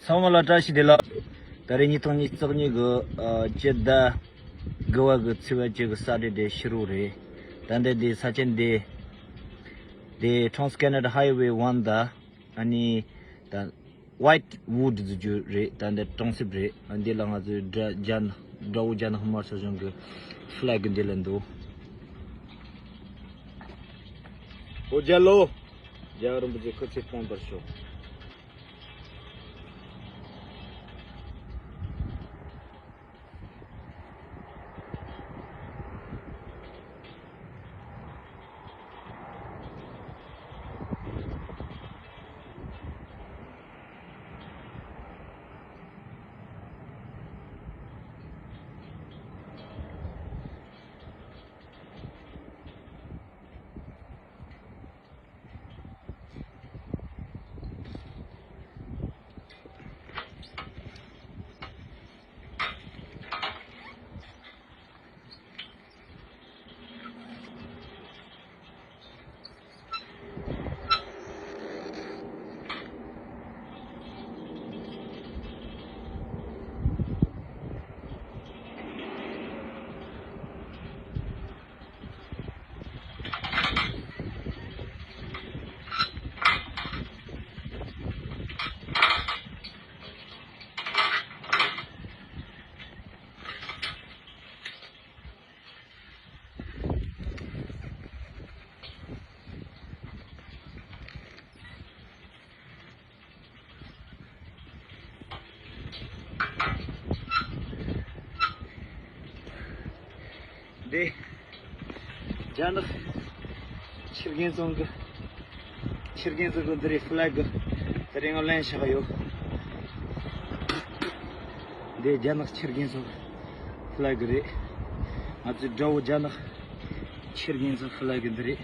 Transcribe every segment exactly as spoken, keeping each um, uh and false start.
ཚང་མ་ལ་བཀྲ་ཤིས་བདེ་ལེགས། ད་རེས་ཉིས་སྟོང་ཉི་ཤུ་རྩ་གཉིས་གི་ཨ་སྤྱི་ཟླ་དགུ་པ་གི་ཚེས་པ་བཅུ་གི་ས་ཏྲེ་དེ་ཕྱི་རུ་རེད། ད་འདི་དེ་ས་ཆེན་དེ་དེ་Trans Canada Highway one དང་ཨ་ནི་ད་White Wood ཟེར་རྒྱུ་རེད། ད་འདི་གྲོང་གསེབ་རེད། ཨ་འདི་ལ་ང་ཚོའི་དགྲ་རྒྱ་ནག་དགྲ་བོ་རྒྱ་ནག་དམར་ཤོག་གཞུང་གི་ཕི་ལེག་འདི་ལ་འདུག་འོ་རྒྱལ་ལོ། རྒྱལ་བ་རིན་པོ་ཆེ་སྐུ་ཚེ་བརྟན་པར་ཤོག་འདི་རྒྱ་ནག་ཕྱིར་འགྱངས་བཟོ་གི་ཕྱིར་འགྱངས་བཟོ་གི་འདི་རེད། ཕི་ལེག་གི་དེ་རིང་ང་ལེན་བཞག་ཡོད། འདི་རྒྱ་ནག་ཕྱིར་འགྱངས་བཟོ་གི་ཕི་ལེག་གི་རེད། ང་ཚོའི་དགྲ་བོ་རྒྱ་ནག་ཕྱིར་འགྱངས་བཟོ་ཕི་ལེག་གི་འདི་རེད།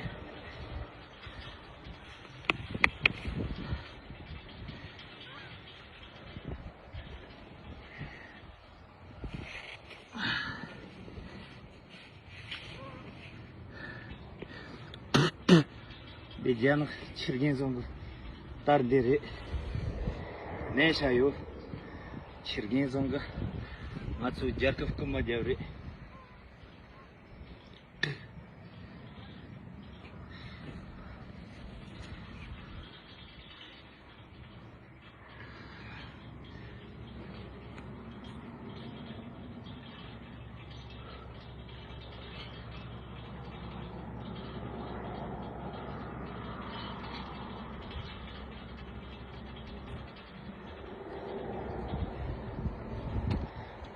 འདི་རྒྱ་ནག་ཕྱིར་འགྱངས་བཟོ་གི་རྟར་འདི་རེད། ནས་ཤ་ཡོད། ཕྱིར་འགྱངས་བཟོ་གི་ང་ཚོའི་རྒྱལ་ཁབ་རྐུན་མ་རྒྱབ་རེད།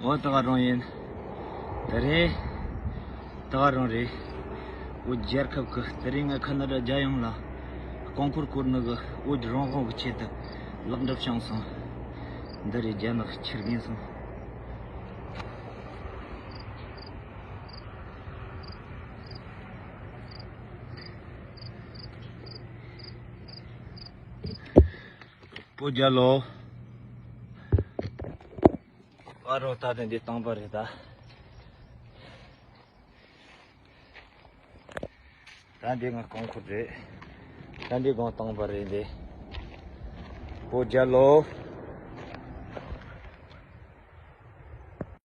འོ་ད་ག་རང་ཡིན། དེ་རེད། ད་ག་རང་རེད། འོ་རྒྱལ་ཁབ་ཀྱི་དེ་རིང་ང་ཁ་ན་ཌ་རྒྱལ་ཡོངས་ལ་རྐང་འཁོར་བསྐོར་ནི་གི་འོ་རང་དབང་གི་ཆེད་དུ་ལག་འདེབས་བྱུང་སོང་། འདི་རེད་རྒྱ་ནག་ཕྱིར་འགྱངས་སོང་། བོད་རྒྱལ་ལོ། ཨ་རོ་ད་དེ་འདི་སྟོང་པ་རེད་ད། ད་འདི་ང་རྐང་འཁོར་རེད། ད་འདི་སྒང་སྟོང་པ་རེད་འདི། བོད་རྒྱལ་ལོ།